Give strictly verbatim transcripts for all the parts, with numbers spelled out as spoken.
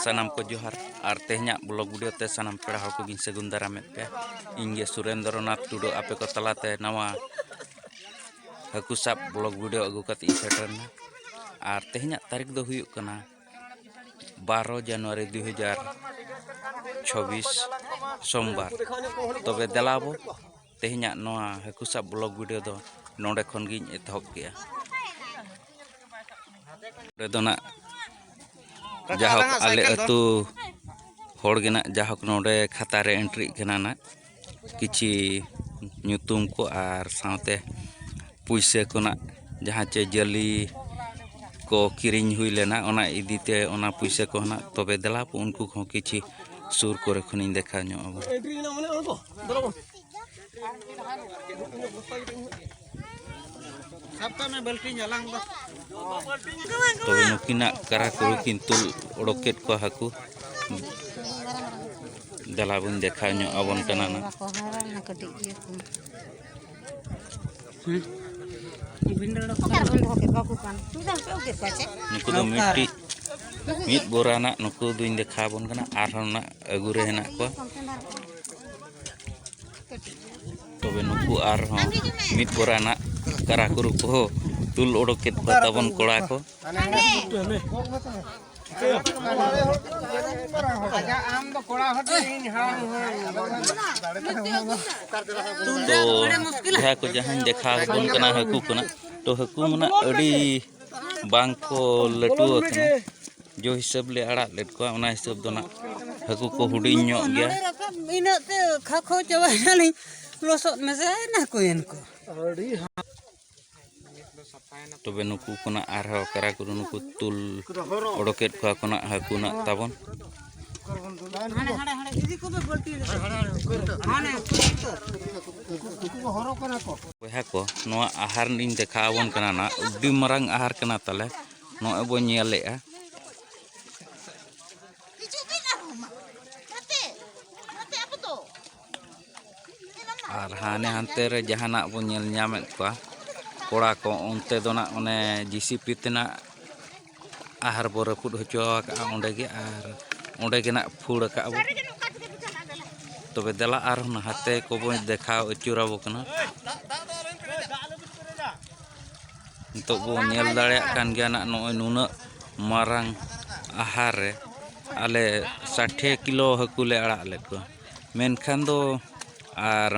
ᱥᱟᱱᱟᱢ ᱠᱚ ᱡᱚᱦᱟᱨ᱾ ᱟᱨ ᱛᱮᱦᱮᱧᱟᱜ ᱵᱞᱚᱜ ᱵᱷᱤᱰᱤᱭᱳ ᱛᱮ ᱥᱟᱱᱟᱢ ᱯᱮᱲᱟ ᱦᱚᱲ ᱠᱚᱜᱮᱧ ᱥᱟᱹᱜᱩᱱ ᱫᱟᱨᱟᱢᱮᱫ ᱯᱮᱭᱟ᱾ ᱤᱧ ᱜᱮ ᱥᱩᱨᱮᱱᱫᱨᱚᱱᱟᱛᱷ ᱴᱩᱰᱩ, ᱟᱯᱮ ᱠᱚ ᱛᱟᱞᱟᱛᱮ ᱱᱟᱣᱟ ᱦᱟᱹᱠᱩ ᱥᱟᱵ ᱵᱞᱚᱜ ᱵᱷᱤᱰᱤᱭᱳ ᱟᱹᱜᱩ ᱠᱟᱛᱮ ᱤᱧ ᱥᱮᱴᱮᱨ ᱮᱱᱟ᱾ ᱟᱨ ᱛᱮᱦᱮᱧᱟᱜ ᱛᱟᱹᱨᱤᱠᱷ ᱫᱚ ᱦᱩᱭᱩᱜ ᱠᱟᱱᱟ ᱵᱟᱨᱚ ᱡᱟᱱᱩᱣᱟᱨᱤ ᱫᱩ ᱦᱟᱡᱟᱨ ᱪᱷᱚᱵᱵᱤᱥ, ᱥᱳᱢᱵᱟᱨ᱾ ᱛᱚᱵᱮ ᱫᱮᱞᱟ ᱵᱚ, ᱛᱮᱦᱮᱧᱟᱜ ᱱᱚᱣᱟ ᱦᱟᱹᱠᱩ ᱥᱟᱵ ᱵᱞᱚᱜ ᱵᱷᱤᱰᱤᱭᱳ ᱫᱚ ᱱᱚᱰᱮ ᱠᱷᱚᱱ ᱜᱤᱧ ᱮᱛᱚᱦᱚᱵ ᱠᱮᱜᱼᱟ᱾ ᱱᱚᱰᱮ ᱫᱚ ᱱᱟᱜ ᱡᱟᱦᱳᱠ ᱟᱞᱮ ᱟᱹᱛᱩ ᱦᱚᱲ ᱜᱮ ᱱᱟᱜ ᱡᱟᱦᱳᱠ ᱱᱚᱰᱮ ᱠᱷᱟᱛᱟ ᱨᱮ ᱮᱱᱴᱨᱤᱜ ᱠᱟᱱᱟ ᱱᱟᱜ, ᱠᱤᱪᱷᱤ ᱧᱩᱛᱩᱢ ᱠᱚ ᱟᱨ ᱥᱟᱶᱛᱮ ᱯᱩᱭᱥᱟᱹ ᱠᱚ ᱱᱟᱜ ᱡᱟᱦᱟᱸ ᱪᱮ ᱡᱟᱹᱞᱤ ᱠᱚ ᱠᱤᱨᱤᱧ ᱦᱩᱭ ᱞᱮᱱᱟ, ᱚᱱᱟ ᱤᱫᱤ ᱛᱮ ᱚᱱᱟ ᱯᱩᱭᱥᱟᱹ ᱠᱚ ᱱᱟᱜ᱾ ᱛᱚᱵᱮ ᱫᱮᱞᱟ ᱩᱱᱠᱩ ᱠᱚᱦᱚᱸ ᱠᱤᱪᱷᱤ ᱥᱩᱨ ᱠᱚᱨᱮ ᱠᱷᱚᱱᱤᱧ ᱫᱮᱠᱷᱟᱣ ᱧᱚᱜ ᱟᱵᱚᱱ᱾ ᱥᱟᱵ ᱠᱟᱜ ᱢᱮ ᱵᱟᱹᱞᱴᱤᱱ ᱡᱟᱞᱟᱝ ᱫᱚ᱾ ᱛᱚᱵᱮ ᱱᱩᱠᱤᱱᱟᱜ ᱠᱟᱨᱟ ᱠᱩᱨᱩ ᱠᱤᱱ ᱛᱩᱞ ᱚᱰᱚᱠ ᱠᱮᱫ ᱠᱚᱣᱟ ᱦᱟᱹᱠᱩ᱾ ᱫᱮᱞᱟ ᱵᱚᱱ ᱫᱮᱠᱷᱟᱣ ᱧᱚᱜ ᱟᱵᱚᱱ ᱠᱟᱱᱟ ᱱᱟᱜ᱾ ᱵᱟᱠᱚ ᱦᱟᱨᱟ ᱞᱮᱱᱟ ᱠᱟᱹᱴᱤᱡ ᱤᱭᱟᱹ ᱠᱚ᱾ ᱦᱩᱸ᱾ ᱵᱷᱤᱸᱰᱟᱹᱲ ᱚᱠᱟ ᱨᱮᱵᱚᱱ ᱫᱚᱦᱚ ᱠᱮᱫ ᱠᱚᱣᱟ? ᱦᱟᱹᱠᱩ ᱠᱟᱱ᱾ ᱪᱮᱫᱟᱜ ᱯᱮ ᱩᱰᱩᱠ ᱠᱮᱫ ᱠᱚᱣᱟ ᱪᱮ? ᱱᱩᱠᱩ ᱫᱚ ᱢᱤᱫᱴᱤᱡ, ᱢᱤᱫ ᱵᱚᱨᱟ ᱱᱟᱜ ᱱᱩᱠᱩ ᱫᱩᱧ ᱫᱮᱠᱷᱟᱣ ᱟᱵᱚᱱ ᱠᱟᱱᱟ᱾ ᱟᱨᱦᱚᱸ ᱱᱟᱜ ᱟᱹᱜᱩ ᱨᱮ ᱦᱮᱱᱟᱜ ᱠᱚᱣᱟ᱾ ᱛᱚᱵᱮ ᱱᱩᱠᱩ ᱟᱨᱦᱚᱸ ᱢᱤᱫ ᱵᱚᱨᱟ ᱱᱟᱜ ᱠᱟᱨᱟ ᱠᱩᱨᱩ ᱠᱚᱦᱚᱸ ᱛᱩᱞ ᱚᱰᱚᱠ ᱠᱮᱫ ᱠᱚᱣᱟ ᱛᱟᱵᱚᱱ ᱠᱚᱲᱟ ᱠᱚ᱾ ᱛᱚ ᱡᱟᱦᱟᱸ ᱠᱚ ᱡᱟᱦᱟᱸᱧ ᱫᱮᱠᱷᱟᱣ ᱟᱵᱚᱱ ᱠᱟᱱᱟ ᱦᱟᱹᱠᱩ ᱠᱷᱚᱱᱟᱜ, ᱛᱚ ᱦᱟᱹᱠᱩ ᱢᱟ ᱱᱟᱜ ᱟᱹᱰᱤ ᱵᱟᱝ ᱠᱚ ᱞᱟᱹᱴᱩ ᱟᱠᱟᱱᱟ᱾ ᱡᱚ ᱦᱤᱥᱟᱹᱵ ᱞᱮ ᱟᱲᱟᱜ ᱞᱮᱫ ᱠᱚᱣᱟ, ᱚᱱᱟ ᱦᱤᱥᱟᱹᱵ ᱫᱚ ᱱᱟᱜ ᱦᱟᱹᱠᱩ ᱠᱚ ᱦᱩᱰᱤᱧ ᱧᱚᱜ ᱜᱮᱭᱟ᱾ ᱱᱚᱰᱮ ᱨᱟᱠᱟᱵ ᱤᱱᱟᱹᱜ ᱛᱮ ᱠᱷᱟᱠᱷᱚ ᱪᱟᱵᱟᱭᱮᱱᱟᱞᱤᱧ, ᱞᱚᱥᱚᱫ ᱢᱮᱥᱟᱭᱮᱱᱟ ᱠᱚ ᱮᱱ ᱠᱚ᱾ ᱛᱚᱵᱮ ᱱᱩᱠᱩ ᱠᱷᱚᱱᱟᱜ ᱟᱨᱦᱚᱸ ᱠᱟᱨᱟ ᱠᱩᱨᱩ ᱱᱩᱠᱩ ᱛᱩᱞ ᱚᱰᱚᱠᱮᱫ ᱠᱚᱣᱟ ᱠᱚ ᱱᱟᱜ ᱦᱟᱹᱠᱩ ᱱᱟᱜ ᱛᱟᱵᱚᱱ᱾ ᱦᱟᱱᱮ, ᱦᱟᱱᱮ, ᱦᱟᱱᱮ, ᱤᱫᱤ ᱠᱚᱢᱮ ᱵᱟᱹᱞᱴᱤ ᱨᱮ᱾ ᱦᱟᱱᱮ, ᱩᱱᱠᱩ ᱫᱚ᱾ ᱵᱚᱭᱦᱟ ᱠᱚ, ᱱᱚᱣᱟ ᱟᱦᱟᱨ ᱞᱤᱧ ᱫᱮᱠᱷᱟᱣ ᱟᱵᱚᱱ ᱠᱟᱱᱟ ᱱᱟᱜ, ᱟᱹᱰᱤ ᱢᱟᱨᱟᱝ ᱟᱦᱟᱨ ᱠᱟᱱᱟ ᱛᱟᱞᱮ᱾ ᱱᱚᱜᱼᱚᱭ ᱵᱚᱱ ᱧᱮᱞᱮᱫᱼᱟ᱾ ᱦᱤᱡᱩᱜ ᱵᱤᱱ ᱟᱨᱦᱚᱸ ᱢᱟ᱾ ᱱᱟᱛᱮ, ᱱᱟᱛᱮ ᱟᱵᱚ ᱫᱚ᱾ ᱟᱨ ᱦᱟᱱᱮ ᱦᱟᱱᱛᱮ ᱨᱮ ᱡᱟᱦᱟᱱᱟᱜ ᱵᱚᱱ ᱧᱮᱞ ᱧᱟᱢᱮᱫ ᱠᱚᱣᱟ ᱠᱚᱲᱟ ᱠᱚ, ᱚᱱᱛᱮ ᱫᱚ ᱱᱟᱜ ᱚᱱᱮ ᱡᱤ ᱥᱤ ᱯᱤ ᱛᱮᱱᱟᱜ ᱟᱦᱟᱨ ᱵᱚ ᱨᱟᱹᱯᱩᱫ ᱦᱚᱪᱚ ᱟᱠᱟᱫᱼᱟ ᱚᱸᱰᱮ ᱜᱮ, ᱟᱨ ᱚᱸᱰᱮ ᱜᱮ ᱱᱟᱜ ᱯᱷᱩᱲ ᱟᱠᱟᱫᱼᱟ ᱵᱚ᱾ ᱛᱚᱵᱮ ᱫᱮᱞᱟ ᱟᱨᱦᱚᱸ ᱱᱟᱦᱟᱛᱮ ᱠᱚᱵᱚᱱ ᱫᱮᱠᱷᱟᱣ ᱟᱹᱪᱩᱨ ᱟᱵᱚ ᱠᱟᱱᱟ᱾ ᱱᱤᱛᱚᱜ ᱵᱚᱱ ᱧᱮᱞ ᱫᱟᱲᱮᱭᱟᱜ ᱠᱟᱱ ᱜᱮᱭᱟ ᱱᱟᱜ, ᱱᱚᱜᱼᱚᱭ ᱱᱩᱱᱟᱹᱜ ᱢᱟᱨᱟᱝ ᱟᱦᱟᱨ ᱨᱮ ᱟᱞᱮ ᱥᱟᱴᱷᱮ ᱠᱤᱞᱳ ᱦᱟᱹᱠᱩ ᱞᱮ ᱟᱲᱟᱜ ᱞᱮᱫ ᱠᱚᱣᱟ᱾ ᱢᱮᱱᱠᱷᱟᱱ ᱫᱚ ᱟᱨ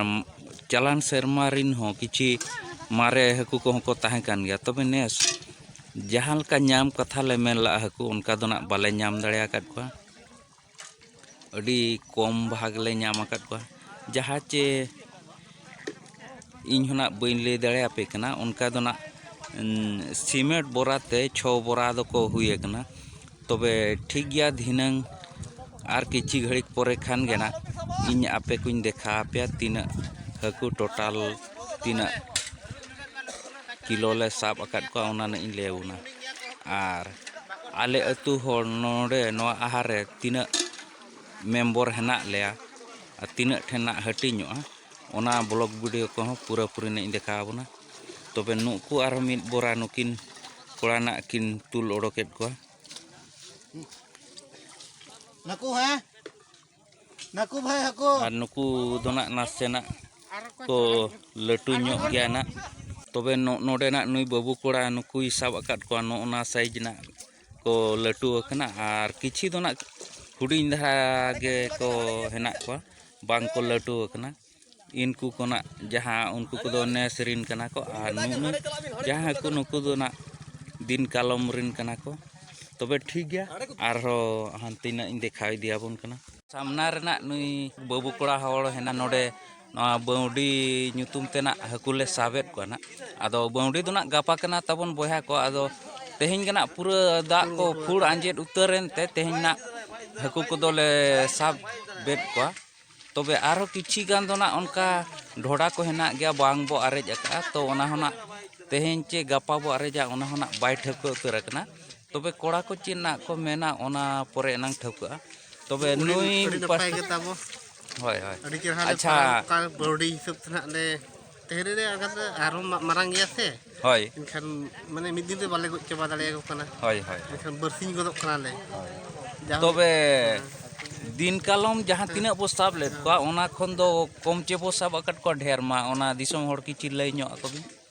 ᱪᱟᱞᱟᱱ ᱥᱮᱨᱢᱟ ᱨᱤᱱ ᱦᱚᱸ ᱠᱤᱪᱷᱤ ᱢᱟᱨᱮ ᱦᱟᱹᱠᱩ ᱠᱚᱦᱚᱸ ᱠᱚ ᱛᱟᱦᱮᱸ ᱠᱟᱱ ᱜᱮᱭᱟ᱾ ᱛᱚᱵᱮ ᱱᱮᱥ ᱡᱟᱦᱟᱸ ᱞᱮᱠᱟ ᱧᱟᱢ ᱠᱟᱛᱷᱟ ᱞᱮ ᱢᱮᱱ ᱞᱟᱜᱼᱟ ᱦᱟᱹᱠᱩ, ᱚᱱᱠᱟ ᱫᱚ ᱱᱟᱜ ᱵᱟᱞᱮ ᱧᱟᱢ ᱫᱟᱲᱮ ᱟᱠᱟᱫ ᱠᱚᱣᱟ᱾ ᱟᱹᱰᱤ ᱠᱚᱢ ᱵᱷᱟᱜᱽ ᱞᱮ ᱧᱟᱢ ᱟᱠᱟᱫ ᱠᱚᱣᱟ, ᱡᱟᱦᱟᱸ ᱪᱮ ᱤᱧ ᱦᱚᱸ ᱱᱟᱜ ᱵᱟᱹᱧ ᱞᱟᱹᱭ ᱫᱟᱲᱮᱭᱟᱯᱮ ᱠᱟᱱᱟ᱾ ᱚᱱᱠᱟ ᱫᱚ ᱱᱟᱜ, ᱩᱸ, ᱥᱤᱢᱮᱱᱴ ᱵᱚᱨᱟ ᱛᱮ ᱪᱷᱚ ᱵᱚᱨᱟ ᱫᱚᱠᱚ ᱦᱩᱭ ᱟᱠᱟᱱᱟ᱾ ᱛᱚᱵᱮ ᱴᱷᱤᱠ ᱜᱮᱭᱟ, ᱫᱷᱤᱱᱟᱹᱝ ᱟᱨ ᱠᱤᱪᱷᱤ ᱜᱷᱟᱹᱲᱤᱡ ᱯᱚᱨᱮ ᱠᱷᱟᱱ ᱜᱮ ᱱᱟᱜ ᱤᱧ ᱟᱯᱮ ᱠᱚᱧ ᱫᱮᱠᱷᱟᱣ ᱟᱯᱮᱭᱟ, ᱛᱤᱱᱟᱹᱜ ᱦᱟᱹᱠᱩ ᱴᱳᱴᱟᱞ ᱛᱤᱱᱟᱹᱜ ᱠᱤᱞᱳ ᱞᱮ ᱥᱟᱵ ᱟᱠᱟᱫ ᱠᱚᱣᱟ, ᱚᱱᱟ ᱱᱟᱜ ᱤᱧ ᱞᱟᱹᱭ ᱟᱵᱚᱱᱟ᱾ ᱟᱨ ᱟᱞᱮ ᱟᱹᱛᱩ ᱦᱚᱲ ᱱᱚᱰᱮ ᱱᱚᱣᱟ ᱟᱦᱟᱨ ᱨᱮ ᱛᱤᱱᱟᱹᱜ ᱢᱮᱢᱵᱚᱨ ᱦᱮᱱᱟᱜ ᱞᱮᱭᱟ ᱟᱨ ᱛᱤᱱᱟᱹᱜ ᱴᱷᱮᱱ ᱱᱟᱜ ᱦᱟᱹᱴᱤᱧᱚᱜᱼᱟ, ᱚᱱᱟ ᱵᱞᱚᱜ ᱵᱷᱤᱰᱤᱭᱳ ᱠᱚᱦᱚᱸ ᱯᱩᱨᱟᱹᱯᱩᱨᱤ ᱱᱟᱜ ᱤᱧ ᱫᱮᱠᱷᱟᱣ ᱟᱵᱚᱱᱟ᱾ ᱛᱚᱵᱮ ᱱᱩᱠᱩ ᱟᱨᱦᱚᱸ ᱢᱤᱫ ᱵᱚᱨᱟ ᱱᱩᱠᱤᱱ ᱠᱚᱲᱟ ᱱᱟᱜ ᱠᱤᱱ ᱛᱩᱞ ᱚᱰᱚᱠᱮᱫ ᱠᱚᱣᱟ᱾ ᱱᱟᱠᱩ, ᱦᱮᱸ? ᱱᱟᱠᱩ ᱵᱷᱟᱭ ᱦᱟᱹᱠᱩ᱾ ᱟᱨ ᱱᱩᱠᱩ ᱫᱚ ᱱᱟᱜ ᱱᱟᱥᱮᱱᱟᱜ ᱠᱚ ᱞᱟᱹᱴᱩ ᱧᱚᱜ ᱜᱮᱭᱟ ᱱᱟᱜ᱾ ᱛᱚᱵᱮ ᱱᱚ-, ᱱᱚᱰᱮ ᱱᱟᱜ ᱱᱩᱭ ᱵᱟᱹᱵᱩ ᱠᱚᱲᱟ ᱱᱩᱠᱩᱭ ᱥᱟᱵ ᱟᱠᱟᱫ ᱠᱚᱣᱟ, ᱱᱚᱜᱼᱚ ᱱᱟ ᱥᱟᱭᱤᱡᱽ ᱱᱟᱜ ᱠᱚ ᱞᱟᱹᱴᱩ ᱟᱠᱟᱱᱟ᱾ ᱟᱨ ᱠᱤᱪᱷᱤ ᱫᱚ ᱱᱟᱜ ᱦᱩᱰᱤᱧ ᱫᱷᱟᱨᱟ ᱜᱮ ᱠᱚ ᱦᱮᱱᱟᱜ ᱠᱚᱣᱟ, ᱵᱟᱝ ᱠᱚ ᱞᱟᱹᱴᱩ ᱟᱠᱟᱱᱟ᱾ ᱤᱱᱠᱩ ᱠᱚ ᱱᱟᱜ ᱡᱟᱦᱟᱸ ᱩᱱᱠᱩ ᱠᱚᱫᱚ ᱱᱮᱥ ᱨᱤᱱ ᱠᱟᱱᱟ ᱠᱚ, ᱟᱨ ᱱᱩᱱᱟᱹᱜ ᱡᱟᱦᱟᱸ ᱠᱚ ᱱᱩᱠᱩ ᱫᱚ ᱱᱟᱜ ᱫᱤᱱ ᱠᱟᱞᱚᱢ ᱨᱤᱱ ᱠᱟᱱᱟ ᱠᱚ᱾ ᱛᱚᱵᱮ ᱴᱷᱤᱠ ᱜᱮᱭᱟ, ᱟᱨᱦᱚᱸ ᱦᱟᱱᱛᱮ ᱱᱟᱜ ᱤᱧ ᱫᱮᱠᱷᱟᱣ ᱤᱫᱤᱭᱟᱵᱚᱱ ᱠᱟᱱᱟ᱾ ᱥᱟᱢᱱᱟ ᱨᱮᱱᱟᱜ ᱱᱩᱭ ᱵᱟᱹᱵᱩ ᱠᱚᱲᱟ ᱦᱚᱲ ᱦᱮᱱᱟᱜ ᱱᱚᱰᱮ, ᱱᱚᱣᱟ ᱵᱟᱹᱣᱰᱤ ᱧᱩᱛᱩᱢ ᱛᱮ ᱱᱟᱜ ᱦᱟᱹᱠᱩ ᱞᱮ ᱥᱟᱵᱮᱫ ᱠᱚᱣᱟ ᱱᱟᱜ᱾ ᱟᱫᱚ ᱵᱟᱹᱣᱰᱤ ᱫᱚ ᱱᱟᱜ ᱜᱟᱯᱟ ᱠᱟᱱᱟ ᱛᱟᱵᱚᱱ ᱵᱚᱭᱦᱟ ᱠᱚ, ᱟᱫᱚ ᱛᱮᱦᱮᱧ ᱜᱮ ᱱᱟᱜ ᱯᱩᱨᱟᱹ ᱫᱟᱜ ᱠᱚ ᱯᱷᱩᱲ ᱟᱸᱡᱮᱫ ᱩᱛᱟᱹᱨ ᱮᱱᱛᱮ ᱛᱮᱦᱮᱧ ᱱᱟᱜ ᱦᱟᱹᱠᱩ ᱠᱚᱫᱚ ᱞᱮ ᱥᱟᱵᱮᱫ ᱠᱚᱣᱟ᱾ ᱛᱚᱵᱮ ᱟᱨᱦᱚᱸ ᱠᱤᱪᱷᱤ ᱜᱟᱱ ᱫᱚ ᱱᱟᱜ ᱚᱱᱠᱟ ᱰᱷᱚᱰᱟ ᱠᱚ ᱦᱮᱱᱟᱜ ᱜᱮᱭᱟ, ᱵᱟᱝ ᱵᱚ ᱟᱨᱮᱡ ᱟᱠᱟᱫᱼᱟ, ᱛᱚ ᱚᱱᱟ ᱦᱚᱸ ᱱᱟᱜ ᱛᱮᱦᱮᱧ ᱪᱮ ᱜᱟᱯᱟ ᱵᱚ ᱟᱨᱮᱡᱟ, ᱚᱱᱟ ᱦᱚᱸ ᱱᱟᱜ ᱵᱟᱭ ᱴᱷᱟᱹᱣᱠᱟᱹ ᱩᱛᱟᱹᱨ ᱟᱠᱟᱱᱟ᱾ ᱛᱚᱵᱮ ᱠᱚᱲᱟ ᱠᱚ ᱪᱮᱫ ᱱᱟᱜ ᱠᱚ ᱢᱮᱱᱟ, ᱚᱱᱟ ᱯᱚᱨᱮ ᱮᱱᱟᱝ ᱴᱷᱟᱹᱣᱠᱟᱹᱜᱼᱟ᱾ ᱛᱚᱵᱮ ᱟᱹᱰᱤ, ᱱᱩᱭ ᱟᱹᱰᱤ ᱱᱟᱯᱟᱭ ᱯᱟᱥᱴᱟ ᱜᱮ ᱛᱟᱵᱚ᱾ ᱦᱳᱭ, ᱦᱳᱭ᱾ ᱟᱹᱰᱤ ᱪᱮᱦᱨᱟ ᱞᱮ ᱟᱪᱪᱷᱟ᱾ ᱯᱟᱨᱚᱢ ᱠᱟᱜᱼᱟ, ᱵᱟᱹᱣᱰᱤ ᱦᱤᱥᱟᱹᱵ ᱛᱮ ᱱᱟᱜ ᱞᱮ ᱛᱮᱦᱮᱧ ᱨᱮ ᱟᱨᱦᱚᱸ ᱢᱟ-, ᱢᱟᱨᱟᱝ ᱜᱮᱭᱟ ᱥᱮ᱾ ᱦᱳᱭ᱾ ᱮᱱᱠᱷᱟᱱ ᱢᱟᱱᱮ ᱢᱤᱫ ᱫᱤᱱ ᱛᱮ ᱵᱟᱞᱮ ᱜᱚᱡ ᱪᱟᱵᱟ ᱫᱟᱲᱮᱭᱟᱠᱚ ᱠᱟᱱᱟ᱾ ᱦᱳᱭ, ᱦᱳᱭ᱾ ᱮᱱᱠᱷᱟᱱ ᱵᱟᱹᱨᱥᱤᱧ ᱜᱚᱫᱚᱜ ᱠᱟᱱᱟᱞᱮ᱾ ᱦᱳᱭ᱾ ᱡᱟᱦᱟᱸ ᱛᱚᱵᱮ ᱫᱤᱱ ᱠᱟᱞᱚᱢ ᱡᱟᱦᱟᱸ ᱛᱤᱱᱟᱹᱜ ᱵᱚ ᱥᱟᱵ ᱞᱮᱫ ᱠᱚᱣᱟ, ᱚᱱᱟ ᱠᱷᱚᱱ ᱫᱚ ᱠᱚᱢ ᱪᱮ ᱵᱚ ᱥᱟᱵ ᱟᱠᱟᱫ ᱠᱚᱣᱟ ᱰᱷᱮᱨ ᱢᱟ? ᱚᱱᱟ ᱫᱤᱥᱚᱢ ᱦᱚᱲ ᱠᱤᱪᱷᱤ ᱞᱟᱹᱭ ᱧᱚᱜ ᱟᱠᱚ ᱵᱤᱱ᱾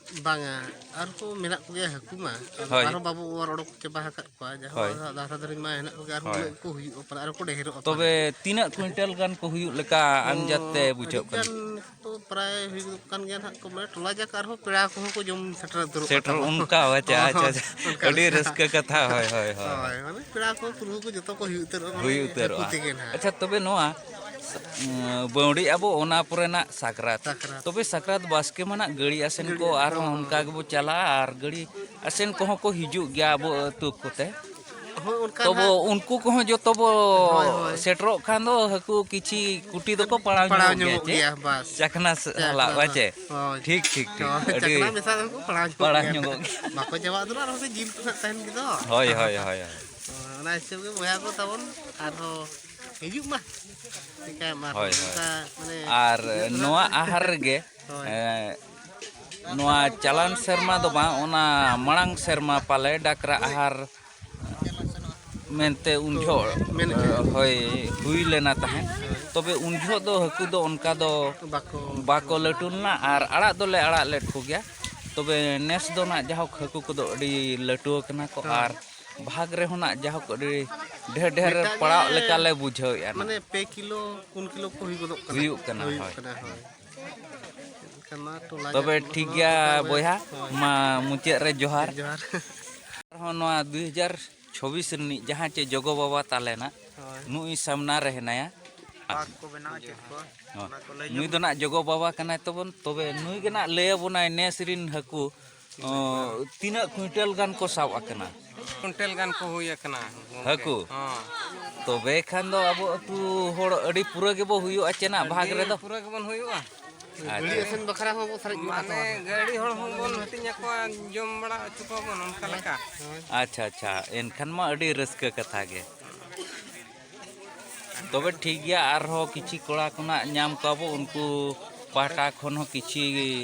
ᱵᱟᱝᱟ, ᱟᱨᱦᱚᱸ ᱢᱮᱱᱟᱜ ᱠᱚᱜᱮᱭᱟ ᱦᱟᱹᱠᱩ ᱢᱟ᱾ ᱟᱫᱚ ᱦᱳᱭ᱾ ᱟᱨᱦᱚᱸ ᱵᱟᱵᱚ ᱚᱣᱟᱨ ᱚᱰᱚᱠ ᱪᱟᱵᱟ ᱟᱠᱟᱫ ᱠᱚᱣᱟ᱾ ᱡᱟᱦᱟᱸ ᱦᱳᱭ᱾ ᱟᱫᱷᱟ ᱫᱷᱟᱨᱮ ᱨᱮᱱ ᱢᱟ ᱦᱮᱱᱟᱜ ᱠᱚᱜᱮ, ᱟᱨᱦᱚᱸ ᱦᱳᱭ᱾ ᱩᱱᱟᱹᱜ ᱠᱚ ᱦᱩᱭᱩᱜᱼᱟ, ᱯᱟᱞᱮ ᱟᱨᱦᱚᱸ ᱠᱚ ᱰᱷᱮᱨᱚᱜᱼᱟ ᱯᱟᱞᱮ᱾ ᱛᱚᱵᱮ ᱛᱤᱱᱟᱹᱜ ᱠᱩᱭᱤᱱᱴᱟᱞ ᱜᱟᱱ ᱠᱚ ᱦᱩᱭᱩᱜ ᱞᱮᱠᱟ ᱚ, ᱟᱱᱡᱟᱫ ᱛᱮ ᱟᱹᱰᱤ ᱵᱩᱡᱷᱟᱹᱜ ᱠᱟᱱᱟ? ᱜᱟᱱ ᱛᱚ ᱯᱨᱟᱭ ᱦᱩᱭᱩᱜ ᱠᱟᱱ ᱜᱮᱭᱟ ᱱᱟᱦᱟᱜ ᱠᱚ, ᱢᱟᱱᱮ ᱴᱚᱞᱟ ᱡᱟᱠ ᱟᱨᱦᱚᱸ ᱯᱮᱲᱟ ᱠᱚᱦᱚᱸ ᱠᱚ ᱡᱚᱢ ᱥᱮᱴᱮᱨ ᱩᱛᱟᱹᱨᱚᱜ ᱥᱮᱴᱮᱨ ᱠᱟᱱᱟ᱾ ᱚᱱᱠᱟ, ᱟᱪᱪᱷᱟ, ᱦᱚᱸ, ᱟᱪᱪᱷᱟ, ᱦᱚᱸ, ᱟᱪᱪᱷᱟ᱾ ᱚᱱᱠᱟ ᱟᱹᱰᱤ ᱞᱮᱠᱟ᱾ ᱨᱟᱹᱥᱠᱟᱹ ᱠᱟᱛᱷᱟ, ᱦᱳᱭ, ᱦᱳᱭ, ᱦᱳᱭ᱾ ᱦᱳᱭ, ᱢᱟᱱᱮ ᱯᱮᱲᱟ ᱠᱚ ᱯᱩᱨᱵᱷᱩ ᱠᱚ ᱡᱚᱛᱚ ᱠᱚ ᱦᱩᱭ ᱩᱛᱟᱹᱨᱚᱜᱼᱟ, ᱢᱟᱱᱮ ᱦᱩᱭ ᱩᱛᱟᱹᱨᱚᱜᱼᱟ᱾ ᱦᱟᱹᱠᱩ ᱛᱮᱜᱮ ᱱᱟᱦᱟᱜ᱾ ᱟᱪᱪᱷᱟ, ᱛᱚᱵᱮ ᱱᱚᱣᱟ, ᱩᱸ, ᱵᱟᱹᱣᱲᱤ ᱟᱵᱚ ᱚᱱᱟ ᱯᱚᱨᱮᱱᱟᱜ ᱥᱟᱠᱨᱟᱛ᱾ ᱥᱟᱠᱨᱟᱛ᱾ ᱛᱚᱵᱮ ᱥᱟᱠᱨᱟᱛ ᱵᱟᱥᱠᱮ ᱢᱟᱱᱟᱜ ᱜᱟᱹᱲᱤ ᱟᱥᱮᱱ ᱜᱟᱹᱲᱤ ᱠᱚ ᱟᱥᱮᱱ, ᱟᱨᱦᱚᱸ ᱦᱚᱸ, ᱚᱱᱠᱟ ᱦᱚᱸ᱾ ᱜᱮᱵᱚ ᱪᱟᱞᱟᱜᱼᱟ, ᱟᱨ ᱜᱟᱹᱲᱤ ᱟᱥᱮᱱ ᱠᱚᱦᱚᱸ ᱠᱚ ᱦᱤᱡᱩᱜ ᱜᱮᱭᱟ ᱟᱵᱚ ᱟᱹᱛᱩ ᱠᱚᱛᱮ᱾ ᱦᱳᱭ, ᱚᱱᱠᱟ ᱛᱚᱵᱚ ᱱᱟᱦᱟᱜ᱾ ᱩᱱᱠᱩ ᱠᱚᱦᱚᱸ ᱡᱚᱛᱚ ᱵᱚ ᱦᱳᱭ, ᱦᱳᱭ᱾ ᱥᱮᱴᱮᱨᱚᱜ ᱠᱷᱟᱱ ᱫᱚ ᱦᱟᱹᱠᱩ ᱠᱤᱪᱷᱤ ᱠᱩᱴᱤ ᱫᱚᱠᱚ ᱯᱟᱲᱟᱣ ᱯᱟᱲᱟᱣ ᱧᱚᱜᱚᱜ ᱜᱮᱭᱟ ᱧᱚᱜᱚᱜ ᱪᱮ? ᱜᱮᱭᱟ, ᱵᱟᱥ᱾ ᱪᱟᱠᱷᱱᱟ ᱥ-, ᱪᱟᱠᱷᱱᱟ ᱦᱟᱞᱟᱜ, ᱵᱟᱝ ᱦᱟᱞᱟᱜ᱾ ᱪᱮ? ᱦᱳᱭ᱾ ᱴᱷᱤᱠ, ᱴᱷᱤᱠ, ᱴᱷᱤᱠ᱾ ᱦᱳᱭ, ᱟᱹᱰᱤ ᱪᱟᱠᱷᱱᱟ ᱢᱮᱥᱟ ᱫᱚᱠᱚ ᱯᱟᱲᱟᱣ ᱧᱚᱜᱚᱜ ᱯᱟᱲᱟᱣ ᱜᱮᱭᱟ᱾ ᱧᱚᱜᱚᱜ ᱜᱮᱭᱟ᱾ ᱵᱟᱠᱚ ᱪᱟᱵᱟᱜ ᱫᱚ ᱟᱨᱦᱚᱸ ᱥᱮ ᱡᱤᱞ ᱠᱚ ᱥᱟᱜ ᱛᱟᱦᱮᱱ ᱜᱮᱫᱚ᱾ ᱦᱳᱭ, ᱦᱳᱭ, ᱦᱳᱭ, ᱦᱳᱭ᱾ ᱦᱳᱭ, ᱚᱱᱟ ᱦᱤᱥᱟᱹᱵ ᱜᱮ ᱵᱚᱭᱦᱟ ᱠᱚ ᱛᱟᱵᱚᱱ ᱟᱨᱦᱚᱸ ᱦᱤᱡᱩᱜ ᱢᱟ᱾ ᱪᱤᱠᱟᱹᱭᱟᱢ ᱟᱨᱦᱚᱸ ᱦᱳᱭ, ᱦᱳᱭ᱾ ᱚᱱᱠᱟ ᱢᱟᱱᱮ ᱟᱨ ᱤᱭᱟᱹ ᱫᱚ ᱱᱚᱣᱟ ᱱᱟᱜ ᱟᱦᱟᱨ ᱨᱮᱜᱮ, ᱦᱳᱭ᱾ ᱮᱸ, ᱱᱚᱣᱟ ᱪᱟᱞᱟᱱ ᱥᱮᱨᱢᱟ ᱫᱚ ᱵᱟᱝ, ᱚᱱᱟ ᱢᱟᱲᱟᱝ ᱥᱮᱨᱢᱟ ᱯᱟᱞᱮ ᱰᱟᱠᱨᱟ ᱟᱦᱟᱨ ᱢᱮᱱᱛᱮ ᱩᱱ ᱠᱚ ᱡᱚᱦᱚᱜ, ᱢᱮᱱ ᱠᱮᱜᱼᱟ᱾ ᱦᱳᱭ, ᱦᱩᱭ ᱞᱮᱱᱟ ᱛᱟᱦᱮᱸᱫ᱾ ᱦᱳᱭ᱾ ᱛᱚᱵᱮ ᱩᱱ ᱡᱚᱦᱚᱜ ᱫᱚ ᱦᱟᱹᱠᱩ ᱫᱚ ᱚᱱᱠᱟ ᱫᱚ ᱵᱟᱠᱚ ᱵᱟᱠᱚ ᱞᱟᱹᱴᱩ ᱞᱮᱱᱟ ᱟᱨ ᱟᱲᱟᱜ ᱫᱚᱞᱮ ᱟᱲᱟᱜ ᱞᱮᱫ ᱠᱚᱜᱮᱭᱟ᱾ ᱛᱚᱵᱮ ᱱᱮᱥ ᱫᱚ ᱱᱟᱜ ᱡᱟᱦᱳᱠ ᱦᱟᱹᱠᱩ ᱠᱚᱫᱚ ᱟᱹᱰᱤ ᱞᱟᱹᱴᱩ ᱟᱠᱟᱱᱟ ᱠᱚ ᱦᱳᱭ᱾ ᱟᱨ ᱵᱷᱟᱜᱽ ᱨᱮᱦᱚᱸ ᱱᱟᱜ ᱡᱟᱦᱳᱠ ᱟᱹᱰᱤ ᱰᱷᱮᱨ ᱰᱷᱮᱨ ᱢᱤᱫᱴᱟᱝ ᱜᱮ ᱯᱟᱲᱟᱜ ᱞᱮᱠᱟᱞᱮ ᱵᱩᱡᱷᱟᱹᱣᱮᱫᱼᱟ ᱱᱟᱜ᱾ ᱢᱟᱱᱮ ᱯᱮ ᱠᱤᱞᱳ, ᱯᱩᱱ ᱠᱤᱞᱳ ᱠᱚ ᱦᱩᱭ ᱜᱚᱫᱚᱜ ᱠᱟᱱᱟ᱾ ᱦᱩᱭᱩᱜ ᱠᱟᱱᱟ, ᱦᱩᱭᱩᱜ ᱦᱳᱭ᱾ ᱠᱟᱱᱟ, ᱦᱳᱭ᱾ ᱮᱱᱠᱷᱟᱱ ᱢᱟ ᱴᱚᱞᱟ ᱛᱚᱵᱮ ᱡᱟᱠ ᱴᱷᱤᱠ ᱱᱚᱣᱟ ᱜᱮᱭᱟ ᱜᱚᱴᱟ ᱜᱮ, ᱵᱚᱭᱦᱟ, ᱦᱳᱭ᱾ ᱢᱟ ᱢᱩᱪᱟᱹᱫ ᱨᱮ ᱡᱚᱦᱟᱨ᱾ ᱡᱚᱦᱟᱨ᱾ ᱟᱨᱦᱚᱸ ᱱᱚᱣᱟ ᱫᱩᱭ ᱦᱟᱡᱟᱨ ᱪᱷᱚᱵᱤᱥ ᱨᱤᱱᱤᱡ ᱡᱟᱦᱟᱸ ᱪᱮ ᱡᱚᱜᱚ ᱵᱟᱵᱟ ᱛᱟᱞᱮ ᱱᱟᱜ, ᱦᱳᱭ᱾ ᱱᱩᱭ ᱥᱟᱢᱱᱟ ᱨᱮ ᱦᱮᱱᱟᱭᱟ᱾ ᱯᱟᱨᱠ ᱠᱚ ᱵᱮᱱᱟᱣ ᱪᱮᱫ ᱠᱚ, ᱦᱳᱭ᱾ ᱚᱱᱟ ᱠᱚ ᱞᱟᱹᱭ ᱱᱩᱭ ᱧᱚᱜ ᱫᱚ ᱢᱮ᱾ ᱱᱟᱜ ᱡᱚᱜᱚ ᱵᱟᱵᱟ ᱠᱟᱱᱟᱭ ᱛᱟᱵᱚᱱ, ᱛᱚᱵᱮ ᱱᱩᱭ ᱜᱮ ᱱᱟᱜ ᱞᱟᱹᱭ ᱟᱵᱚᱱᱟᱭ ᱱᱮᱥ ᱨᱤᱱ ᱦᱟᱹᱠᱩ, ᱚ, ᱛᱤᱱᱟᱹᱜ ᱠᱩᱭᱤᱱᱴᱟᱞ ᱜᱟᱱ ᱠᱚ ᱥᱟᱵ ᱟᱠᱟᱱᱟ? ᱠᱩᱭᱤᱱᱴᱟᱞ ᱜᱟᱱ ᱠᱚ ᱦᱩᱭ ᱟᱠᱟᱱᱟ, ᱜᱚᱢᱠᱮ᱾ ᱦᱟᱹᱠᱩ? ᱦᱚᱸ᱾ ᱛᱚᱵᱮ ᱠᱷᱟᱱ ᱫᱚ ᱟᱵᱚ ᱟᱹᱛᱩ ᱦᱚᱲ ᱟᱹᱰᱤ ᱯᱩᱨᱟᱹ ᱜᱮᱵᱚ ᱦᱩᱭᱩᱜᱼᱟ ᱪᱮ ᱱᱟᱜ ᱵᱷᱟᱜᱽ ᱟᱹᱰᱤ ᱨᱮᱫᱚ? ᱯᱩᱨᱟᱹ ᱜᱮᱵᱚᱱ ᱦᱩᱭᱩᱜᱼᱟ᱾ ᱟᱪᱪᱷᱟ᱾ ᱜᱟᱹᱲᱤ ᱟᱥᱮᱱ ᱵᱟᱠᱷᱨᱟ ᱦᱚᱸ ᱵᱚ ᱥᱟᱨᱮᱡ ᱜᱚᱫ ᱢᱟᱱᱮ ᱠᱟᱜᱼᱟ᱾ ᱜᱟᱹᱲᱤ ᱦᱚᱲ ᱦᱚᱸᱵᱚᱱ ᱦᱟᱹᱴᱤᱧ ᱟᱠᱚᱣᱟ, ᱡᱚᱢ ᱵᱟᱲᱟ ᱦᱚᱪᱚ ᱠᱚᱣᱟ ᱵᱚᱱ, ᱚᱱᱠᱟ ᱞᱮᱠᱟ᱾ ᱟᱪᱪᱷᱟ, ᱟᱪᱪᱷᱟ, ᱮᱱᱠᱷᱟᱱ ᱢᱟ ᱟᱹᱰᱤ ᱨᱟᱹᱥᱠᱟᱹ ᱠᱟᱛᱷᱟ ᱜᱮ᱾ ᱛᱚᱵᱮ ᱴᱷᱤᱠ ᱜᱮᱭᱟ, ᱟᱨᱦᱚᱸ ᱠᱤᱪᱷᱤ ᱠᱚᱲᱟ ᱠᱚ ᱱᱟᱜ ᱧᱟᱢ ᱠᱚᱣᱟ ᱵᱚ, ᱩᱱᱠᱩ ᱯᱟᱦᱴᱟ ᱠᱷᱚᱱ ᱦᱚᱸ ᱠᱤᱪᱷᱤ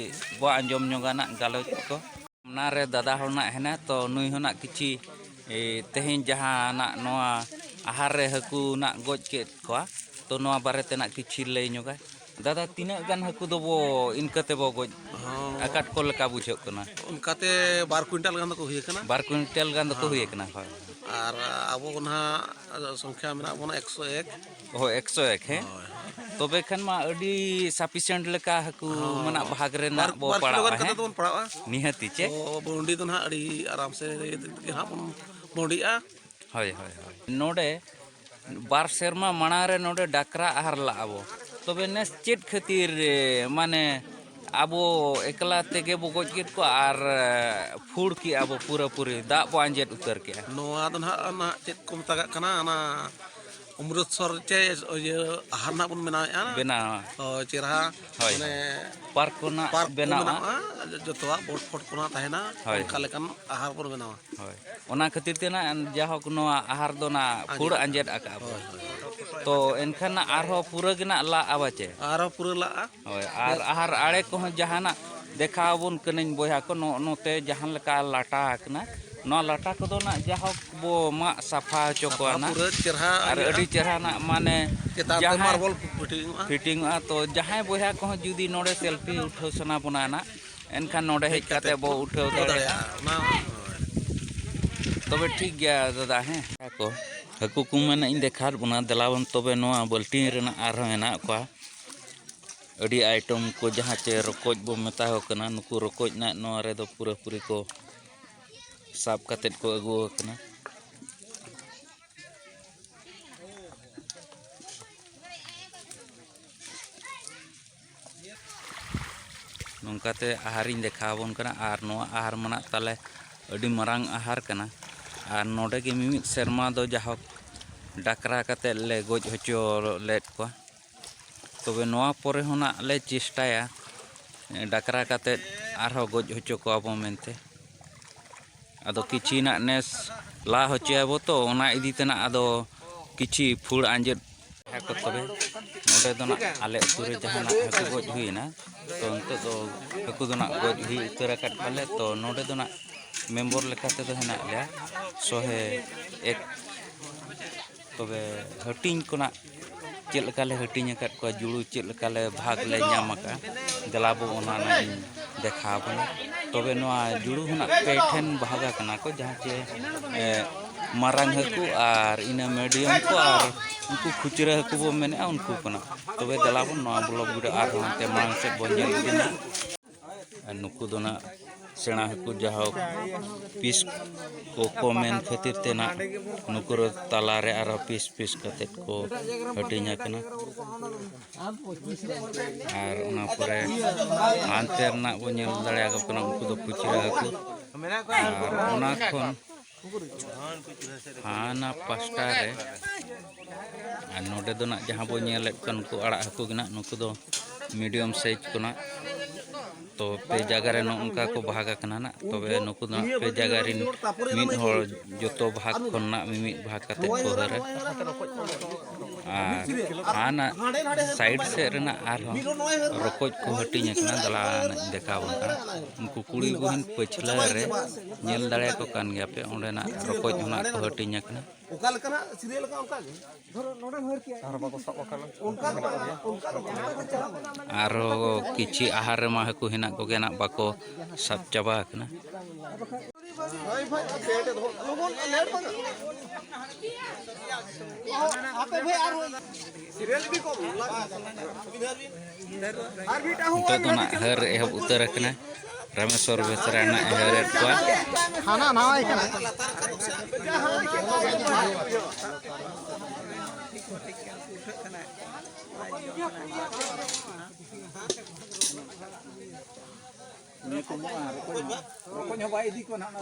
ᱵᱚ ᱟᱸᱡᱚᱢ ᱧᱚᱜᱟ ᱱᱟᱜ ᱜᱟᱞᱚᱪ ᱠᱚ᱾ ᱚᱱᱟᱨᱮ ᱫᱟᱫᱟ ᱦᱚᱲ ᱱᱟᱜ ᱦᱮᱱᱟᱜ, ᱛᱚ ᱱᱩᱭ ᱦᱚᱸ ᱱᱟᱜ ᱠᱤᱪᱷᱤ, ᱮ, ᱛᱮᱦᱮᱧ ᱡᱟᱦᱟᱸ ᱱᱟᱜ ᱱᱚᱣᱟ ᱟᱦᱟᱨ ᱨᱮ ᱦᱟᱹᱠᱩ ᱱᱟᱜ ᱜᱚᱡ ᱠᱮᱫ ᱠᱚᱣᱟ, ᱛᱚ ᱱᱚᱣᱟ ᱵᱟᱨᱮᱛᱮ ᱱᱟᱜ ᱠᱤᱪᱷᱤ ᱞᱟᱹᱭ ᱧᱚᱜᱟᱭ᱾ ᱫᱟᱫᱟ, ᱛᱤᱱᱟᱹᱜ ᱜᱟᱱ ᱦᱟᱹᱠᱩ ᱫᱚᱵᱚ ᱤᱱᱠᱟᱹ ᱛᱮᱵᱚ ᱜᱚᱡ ᱦᱚᱸ᱾ ᱟᱠᱟᱫ ᱠᱚ ᱞᱮᱠᱟ ᱵᱩᱡᱷᱟᱹᱜ ᱠᱟᱱᱟ? ᱚᱱᱠᱟᱛᱮ ᱵᱟᱨ ᱠᱩᱭᱤᱱᱴᱟᱞ ᱜᱟᱱ ᱫᱚᱠᱚ ᱦᱩᱭ ᱟᱠᱟᱱᱟ᱾ ᱵᱟᱨ ᱠᱩᱭᱤᱱᱴᱟᱞ ᱜᱟᱱ ᱫᱚᱠᱚ ᱦᱚᱸ᱾ ᱦᱩᱭ ᱟᱠᱟᱱᱟ, ᱦᱳᱭ᱾ ᱟᱨ ᱟᱵᱚ ᱱᱟᱦᱟᱜ ᱥᱚᱝᱠᱷᱭᱟ ᱢᱮᱱᱟᱜ ᱵᱚᱱᱟ ᱮᱠᱥᱚ ᱮᱠ᱾ ᱦᱳᱭ, ᱮᱠᱥᱚ ᱮᱠ, ᱦᱮᱸ? ᱦᱳᱭ᱾ ᱛᱚᱵᱮ ᱠᱷᱟᱱ ᱢᱟ ᱟᱹᱰᱤ sufficient ᱞᱮᱠᱟ ᱦᱟᱹᱠᱩ ᱦᱚᱸ᱾ ᱢᱟᱱᱟᱜ ᱵᱷᱟᱜᱽ ᱨᱮᱱᱟᱜ ᱵᱟᱨ, ᱵᱚ ᱵᱟᱨ ᱠᱤᱞᱳ ᱯᱟᱲᱟᱜᱼᱟ, ᱜᱟᱱ ᱠᱟᱛᱮ ᱦᱮᱸ? ᱫᱚᱵᱚᱱ ᱯᱟᱲᱟᱜᱼᱟ᱾ ᱱᱤᱦᱟᱹᱛᱤ ᱪᱮ? ᱛᱚ ᱵᱚᱱᱰᱤ ᱫᱚ ᱱᱟᱦᱟᱜ ᱟᱹᱰᱤ ᱟᱨᱟᱢ ᱥᱮ ᱜᱮ ᱦᱟᱸᱜ ᱵᱚᱱ ᱵᱚᱱᱰᱤᱜᱼᱟ᱾ ᱦᱳᱭ, ᱦᱳᱭ, ᱦᱳᱭ᱾ ᱱᱚᱰᱮ ᱵᱟᱨ ᱥᱮᱨᱢᱟ ᱢᱟᱲᱟᱝ ᱨᱮ ᱱᱚᱰᱮ ᱰᱟᱠᱨᱟ ᱟᱦᱟᱨ ᱞᱟᱜ ᱟᱵᱚ, ᱛᱚᱵᱮ ᱱᱮᱥ ᱪᱮᱫ ᱠᱷᱟᱹᱛᱤᱨ, ᱮ, ᱢᱟᱱᱮ ᱟᱵᱚ ᱮᱠᱞᱟ ᱛᱮᱜᱮ ᱵᱚ ᱜᱚᱡ ᱠᱮᱫ ᱠᱚᱣᱟ ᱟᱨ, ᱮ, ᱯᱷᱩᱲ ᱠᱮᱜᱼᱟ ᱵᱚ ᱯᱩᱨᱟᱹᱯᱩᱨᱤ, ᱫᱟᱜ ᱵᱚ ᱟᱸᱡᱮᱫ ᱩᱛᱟᱹᱨ ᱠᱮᱜᱼᱟ? ᱱᱚᱣᱟ ᱫᱚ ᱱᱟᱦᱟᱜ, ᱱᱟᱦᱟᱜ ᱪᱮᱫ ᱠᱚ ᱢᱮᱛᱟᱜᱟᱜ ᱠᱟᱱᱟ, ᱚᱱᱟ ᱚᱢᱨᱤᱛᱥᱚᱨ ᱪᱮ ᱤᱭᱟᱹ ᱟᱦᱟᱨ ᱱᱟᱦᱟᱜ ᱵᱚᱱ ᱵᱮᱱᱟᱣᱮᱫᱼᱟ᱾ ᱵᱮᱱᱟᱣᱟ᱾ ᱦᱳᱭ, ᱪᱮᱨᱦᱟ᱾ ᱦᱳᱭ, ᱢᱟᱱᱮ ᱦᱳᱭ᱾ ᱯᱟᱨᱠ ᱠᱚ ᱱᱟᱜ ᱯᱟᱨᱠ ᱠᱚ ᱵᱮᱱᱟᱣᱟ᱾ ᱢᱮᱱᱟᱜᱼᱟ, ᱡᱚᱛᱚᱣᱟᱜ ᱵᱳᱴ ᱯᱷᱳᱴ ᱠᱚ ᱱᱟᱜ ᱛᱟᱦᱮᱱᱟ, ᱦᱳᱭ, ᱚᱱᱠᱟ ᱦᱳᱭ᱾ ᱞᱮᱠᱟᱱ ᱟᱦᱟᱨ ᱵᱚᱱ ᱵᱮᱱᱟᱣᱟ᱾ ᱦᱳᱭ, ᱚᱱᱟ ᱠᱷᱟᱹᱛᱤᱨ ᱛᱮ ᱱᱟᱜ ᱡᱟᱦᱳᱠ ᱱᱚᱣᱟ ᱟᱦᱟᱨ ᱫᱚ ᱱᱟᱜ ᱯᱷᱩᱲ ᱟᱸᱡᱮᱫ᱾ ᱟᱸᱡᱮᱫ ᱟᱠᱟᱜᱼᱟ ᱵᱚ᱾ ᱦᱳᱭ, ᱦᱳᱭ᱾ ᱛᱚ ᱮᱱᱠᱷᱟᱱ ᱱᱟᱜ ᱟᱨᱦᱚᱸ ᱯᱩᱨᱟᱹ ᱜᱮ ᱱᱟᱜ ᱞᱟᱜ ᱟᱵᱟ ᱪᱮ? ᱟᱨᱦᱚᱸ ᱯᱩᱨᱟᱹ ᱞᱟᱜᱼᱟ᱾ ᱦᱳᱭ, ᱟᱨ ᱵᱮᱥ᱾ ᱟᱦᱟᱨ ᱟᱲᱮ ᱠᱚᱦᱚᱸ ᱡᱟᱦᱟᱱᱟᱜ ᱫᱮᱠᱷᱟᱣ ᱟᱵᱚᱱ ᱠᱟᱹᱱᱟᱹᱧ ᱵᱚᱭᱦᱟ ᱠᱚ, ᱱᱚᱜᱼᱚ ᱱᱚᱛᱮ ᱡᱟᱦᱟᱸ ᱞᱮᱠᱟ ᱞᱟᱴᱟ ᱟᱠᱟᱱᱟ, ᱱᱚᱣᱟ ᱞᱟᱴᱟ ᱠᱚᱫᱚ ᱱᱟᱜ ᱡᱟᱦᱳᱠ ᱵᱚ ᱢᱟᱜ ᱥᱟᱯᱷᱟ ᱦᱚᱪᱚ ᱠᱚᱣᱟ ᱥᱟᱯᱷᱟ ᱱᱟᱜ᱾ ᱯᱩᱨᱟᱹ ᱪᱮᱨᱦᱟ ᱟᱨ ᱤᱭᱟᱹᱜᱼᱟ᱾ ᱟᱹᱰᱤ ᱪᱮᱨᱦᱟ ᱱᱟᱜ ᱢᱟᱱᱮ ᱪᱮᱛᱟᱱ ᱛᱮ ᱡᱟᱦᱟᱸᱭ ᱢᱟᱨᱵᱚᱞ ᱯᱷᱤᱴᱤᱝᱚᱜᱼᱟ᱾ ᱯᱷᱤᱴᱤᱝᱚᱜᱼᱟ, ᱛᱚ ᱡᱟᱦᱟᱸᱭ ᱵᱚᱭᱦᱟ ᱠᱚᱦᱚᱸ ᱡᱩᱫᱤ ᱱᱚᱰᱮ selfie ᱩᱴᱷᱟᱹᱣ ᱥᱟᱱᱟ ᱵᱚᱱᱟ ᱱᱟᱜ, ᱮᱱᱠᱷᱟᱱ ᱱᱚᱰᱮ ᱦᱮᱡ ᱦᱮᱡ ᱠᱟᱛᱮ ᱠᱟᱛᱮ ᱵᱚ ᱵᱚ ᱩᱴᱷᱟᱹᱣ ᱩᱴᱷᱟᱹᱣ ᱫᱟᱲᱮᱭᱟᱜᱼᱟ᱾ ᱫᱟᱲᱮᱭᱟᱜᱼᱟ᱾ ᱚᱱᱟ ᱦᱳᱭ᱾ ᱛᱚᱵᱮ ᱴᱷᱤᱠ ᱜᱮᱭᱟ ᱫᱟᱫᱟ, ᱦᱮᱸ? ᱦᱟᱹᱠᱩ, ᱦᱟᱹᱠᱩ ᱠᱚ ᱢᱮᱱᱟ ᱤᱧ ᱫᱮᱠᱷᱟᱣᱟᱫ ᱵᱚᱱᱟ, ᱫᱮᱞᱟ ᱵᱚᱱ ᱛᱚᱵᱮ ᱱᱚᱣᱟ ᱵᱟᱹᱞᱴᱤᱱ ᱨᱮᱱᱟᱜ ᱟᱨᱦᱚᱸ ᱦᱮᱱᱟᱜ ᱠᱚᱣᱟ᱾ ᱟᱹᱰᱤ item ᱠᱚ ᱡᱟᱦᱟᱸ ᱪᱮ ᱨᱚᱠᱚᱡ ᱵᱚ ᱢᱮᱛᱟ ᱠᱚ ᱠᱟᱱᱟ, ᱱᱩᱠᱩ ᱨᱚᱠᱚᱡ ᱱᱟᱜ ᱱᱚᱣᱟ ᱨᱮᱫᱚ ᱯᱩᱨᱟᱹᱯᱩᱨᱤ ᱠᱚ ᱥᱟᱵ ᱠᱟᱛᱮᱫ ᱠᱚ ᱟᱹᱜᱩ ᱟᱠᱟᱱᱟ᱾ ᱱᱚᱝᱠᱟᱛᱮ ᱟᱦᱟᱨᱤᱧ ᱫᱮᱠᱷᱟᱣ ᱟᱵᱚᱱ ᱠᱟᱱᱟ᱾ ᱟᱨ ᱱᱚᱣᱟ ᱟᱦᱟᱨ ᱢᱮᱱᱟᱜ ᱛᱟᱞᱮ ᱟᱹᱰᱤ ᱢᱟᱨᱟᱝ ᱟᱦᱟᱨ ᱠᱟᱱᱟ᱾ ᱟᱨ ᱱᱚᱰᱮ ᱜᱮ ᱢᱤᱢᱤᱫ ᱥᱮᱨᱢᱟ ᱫᱚ ᱡᱟᱦᱳᱠ ᱰᱟᱠᱨᱟ ᱠᱟᱛᱮᱫ ᱞᱮ ᱜᱚᱡ ᱦᱚᱪᱚ ᱞᱮᱫ ᱠᱚᱣᱟ᱾ ᱛᱚᱵᱮ ᱱᱚᱣᱟ ᱯᱚᱨᱮ ᱦᱚᱸ ᱱᱟᱜ ᱞᱮ ᱪᱮᱥᱴᱟᱭᱟ, ᱰᱟᱠᱨᱟ ᱠᱟᱛᱮᱫ ᱟᱨᱦᱚᱸ ᱜᱚᱡ ᱦᱚᱪᱚ ᱠᱚᱣᱟ ᱵᱚ ᱢᱮᱱᱛᱮ᱾ ᱟᱫᱚ ᱠᱤᱪᱷᱤ ᱱᱟᱜ ᱱᱮᱥ ᱞᱟ ᱦᱚᱪᱚᱭᱟᱵᱚ ᱛᱚ, ᱚᱱᱟ ᱤᱫᱤ ᱛᱮ ᱱᱟᱜ ᱟᱫᱚ ᱠᱤᱪᱷᱤ ᱯᱷᱩᱲ ᱟᱸᱡᱮᱫ ᱦᱮᱸ ᱠᱚ, ᱛᱚᱵᱮ ᱱᱚᱰᱮ ᱫᱚ ᱱᱟᱜ ᱟᱞᱮ ᱟᱹᱛᱩ ᱨᱮ ᱡᱟᱦᱟᱸ ᱱᱟᱜ ᱦᱟᱹᱠᱩ ᱜᱚᱡ ᱦᱩᱭᱮᱱᱟ, ᱛᱚ ᱱᱤᱛᱚᱜ ᱫᱚ ᱦᱟᱹᱠᱩ ᱫᱚ ᱱᱟᱜ ᱜᱚᱡ ᱦᱩᱭ ᱩᱛᱟᱹᱨ ᱟᱠᱟᱫ ᱠᱚᱣᱟᱞᱮ᱾ ᱛᱚ ᱱᱚᱰᱮ ᱫᱚ ᱱᱟᱜ ᱢᱮᱢᱵᱚᱨ ᱞᱮᱠᱟ ᱛᱮᱫᱚ ᱦᱮᱱᱟᱜ ᱞᱮᱭᱟ ᱥᱚᱦᱮ ᱮᱠ᱾ ᱛᱚᱵᱮ ᱦᱟᱹᱴᱤᱧ ᱠᱚ ᱱᱟᱜ ᱪᱮᱫ ᱞᱮᱠᱟ ᱞᱮ ᱦᱟᱹᱴᱤᱧ ᱟᱠᱟᱫ ᱠᱚᱣᱟ, ᱡᱩᱲᱩ ᱪᱮᱫ ᱞᱮᱠᱟ ᱞᱮ ᱵᱷᱟᱜᱽ ᱞᱮ ᱧᱟᱢ ᱟᱠᱟᱫᱼᱟ, ᱫᱮᱞᱟ ᱵᱚ ᱚᱱᱟ ᱱᱟᱜ ᱤᱧ ᱫᱮᱠᱷᱟᱣ ᱟᱵᱚᱱᱟ᱾ ᱛᱚᱵᱮ ᱱᱚᱣᱟ ᱡᱩᱲᱩ ᱦᱚᱸ ᱱᱟᱜ ᱯᱮ ᱴᱷᱮᱱ ᱵᱷᱟᱜᱽ ᱟᱠᱟᱱᱟ ᱠᱚ, ᱡᱟᱦᱟᱸ ᱪᱮ, ᱮ, ᱢᱟᱨᱟᱝ ᱦᱟᱹᱠᱩ ᱟᱨ ᱤᱱᱟᱹ ᱢᱤᱰᱤᱭᱟᱢ ᱠᱚ ᱟᱨ ᱩᱱᱠᱩ ᱠᱷᱩᱪᱨᱟᱹ ᱦᱟᱹᱠᱩ ᱵᱚ ᱢᱮᱱᱮᱫᱼᱟ, ᱩᱱᱠᱩ ᱠᱚ ᱱᱟᱜ᱾ ᱛᱚᱵᱮ ᱫᱮᱞᱟ ᱵᱚᱱ ᱱᱚᱣᱟ ᱵᱞᱚᱜ ᱵᱷᱤᱰᱤᱭᱳ ᱟᱨᱦᱚᱸ ᱦᱟᱱᱛᱮ ᱢᱟᱲᱟᱝ ᱥᱮᱫ ᱵᱚᱱ ᱧᱮᱞ ᱤᱫᱤ ᱱᱟᱜ᱾ ᱟᱨ ᱱᱩᱠᱩ ᱫᱚ ᱱᱟᱜ ᱥᱮᱬᱟ ᱦᱟᱹᱠᱩ ᱡᱟᱦᱟᱸ ᱯᱤᱥ ᱠᱚ ᱠᱚᱢ ᱮᱱ ᱠᱷᱟᱹᱛᱤᱨ ᱛᱮ ᱱᱟᱜ ᱱᱩᱠᱩ ᱨᱮ ᱛᱟᱞᱟᱨᱮ ᱟᱨᱦᱚᱸ ᱯᱤᱥ ᱯᱤᱥ ᱠᱟᱛᱮᱫ ᱠᱚ ᱦᱟᱹᱴᱤᱧ ᱟᱠᱟᱱᱟ᱾ ᱟᱨ ᱚᱱᱟ ᱯᱚᱨᱮ ᱦᱟᱱᱛᱮ ᱨᱮᱱᱟᱜ ᱵᱚ ᱧᱮᱞ ᱫᱟᱲᱮᱭᱟᱠᱚ ᱠᱟᱱᱟ, ᱩᱱᱠᱩ ᱫᱚ ᱠᱷᱩᱪᱨᱟᱹ ᱦᱟᱹᱠᱩ᱾ ᱟᱨ ᱚᱱᱟ ᱠᱷᱚᱱ ᱦᱟᱱᱟ ᱯᱟᱥᱴᱟ ᱨᱮ, ᱟᱨ ᱱᱚᱰᱮ ᱫᱚ ᱱᱟᱜ ᱡᱟᱦᱟᱸ ᱵᱚ ᱧᱮᱞᱮᱫ ᱠᱟᱱ, ᱱᱩᱠᱩ ᱟᱲᱟᱜ ᱦᱟᱹᱠᱩ ᱜᱮ ᱱᱟᱜ, ᱱᱩᱠᱩ ᱫᱚ ᱢᱤᱰᱤᱭᱟᱢ ᱥᱟᱭᱤᱡᱽ ᱠᱚ ᱱᱟᱜ᱾ ᱛᱚ ᱯᱮ ᱡᱟᱭᱜᱟ ᱨᱮ ᱱᱚᱜᱼᱚ ᱱᱚᱝᱠᱟ ᱠᱚ ᱵᱷᱟᱜᱽ ᱟᱠᱟᱱᱟ ᱱᱟᱜ᱾ ᱛᱚᱵᱮ ᱱᱩᱠᱩ ᱫᱚ ᱱᱟᱜ ᱯᱮ ᱡᱟᱭᱜᱟ ᱨᱮᱱ ᱢᱤᱫ ᱦᱚᱲ ᱡᱚᱛᱚ ᱵᱷᱟᱜᱽ ᱠᱷᱚᱱ ᱱᱟᱜ ᱢᱤᱢᱤᱫ ᱵᱷᱟᱜᱽ ᱠᱟᱛᱮ ᱠᱚ ᱦᱟᱹᱨᱟ᱾ ᱟᱨ ᱦᱟᱱᱟ ᱥᱟᱭᱤᱰ ᱥᱮᱫ ᱨᱮᱱᱟᱜ ᱟᱨᱦᱚᱸ ᱨᱚᱠᱚᱡ ᱠᱚ ᱦᱟᱹᱴᱤᱧ ᱟᱠᱟᱱᱟ᱾ ᱫᱮᱞᱟ ᱱᱟᱜ ᱤᱧ ᱫᱮᱠᱷᱟᱣ ᱟᱵᱚᱱ ᱠᱟᱱᱟ᱾ ᱩᱱᱠᱩ ᱠᱩᱲᱤ ᱵᱚᱦᱤᱱ ᱯᱟᱹᱪᱷᱞᱟᱹ ᱨᱮ ᱧᱮᱞ ᱫᱟᱲᱮᱭᱟᱠᱚ ᱠᱟᱱ ᱜᱮᱭᱟ ᱯᱮ, ᱚᱸᱰᱮᱱᱟᱜ ᱨᱚᱠᱚᱡ ᱦᱚᱸ ᱱᱟᱜ ᱠᱚ ᱦᱟᱹᱴᱤᱧ ᱟᱠᱟᱱᱟ᱾ ᱚᱠᱟ ᱞᱮᱠᱟᱱᱟᱜ ᱥᱤᱨᱤᱭᱟᱞ ᱟᱠᱟᱫ ᱚᱱᱠᱟ ᱜᱮ᱾ ᱚᱱᱠᱟ ᱫᱚ ᱵᱟᱝ, ᱚᱱᱠᱟ ᱫᱚ ᱵᱟᱝ᱾ ᱟᱨᱦᱚᱸ ᱠᱤᱪᱷᱤ ᱟᱦᱟᱨ ᱨᱮᱢᱟ ᱦᱟᱹᱠᱩ ᱦᱮᱱᱟᱜ ᱠᱚᱜᱮ ᱱᱟᱜ, ᱵᱟᱠᱚ ᱥᱟᱵ ᱪᱟᱵᱟ ᱟᱠᱟᱱᱟ᱾ ᱦᱳᱭ ᱵᱷᱟᱭ, ᱟᱯᱮ ᱮᱴᱮᱫ ᱦᱚᱸ ᱞᱚᱜᱚᱱ ᱞᱮᱴ ᱵᱟᱝᱟ᱾ ᱟᱯᱮ ᱵᱷᱟᱭ ᱟᱨᱦᱚᱸ ᱥᱤᱨᱤᱭᱟᱞ ᱤᱫᱤ ᱠᱚᱢ᱾ ᱱᱤᱛᱚᱜ ᱫᱚ ᱱᱟᱜ ᱦᱟᱹᱨ ᱮᱦᱚᱵ ᱩᱛᱟᱹᱨ ᱟᱠᱟᱱᱟ᱾ ᱨᱟᱢᱮᱥᱣᱚᱨ ᱵᱮᱥᱨᱟ ᱱᱟᱜ ᱮ ᱦᱟᱹᱨᱮᱫ ᱠᱚᱣᱟ᱾ ᱦᱟᱱᱟ ᱱᱟᱣᱟ ᱜᱮ ᱠᱟᱱᱟ᱾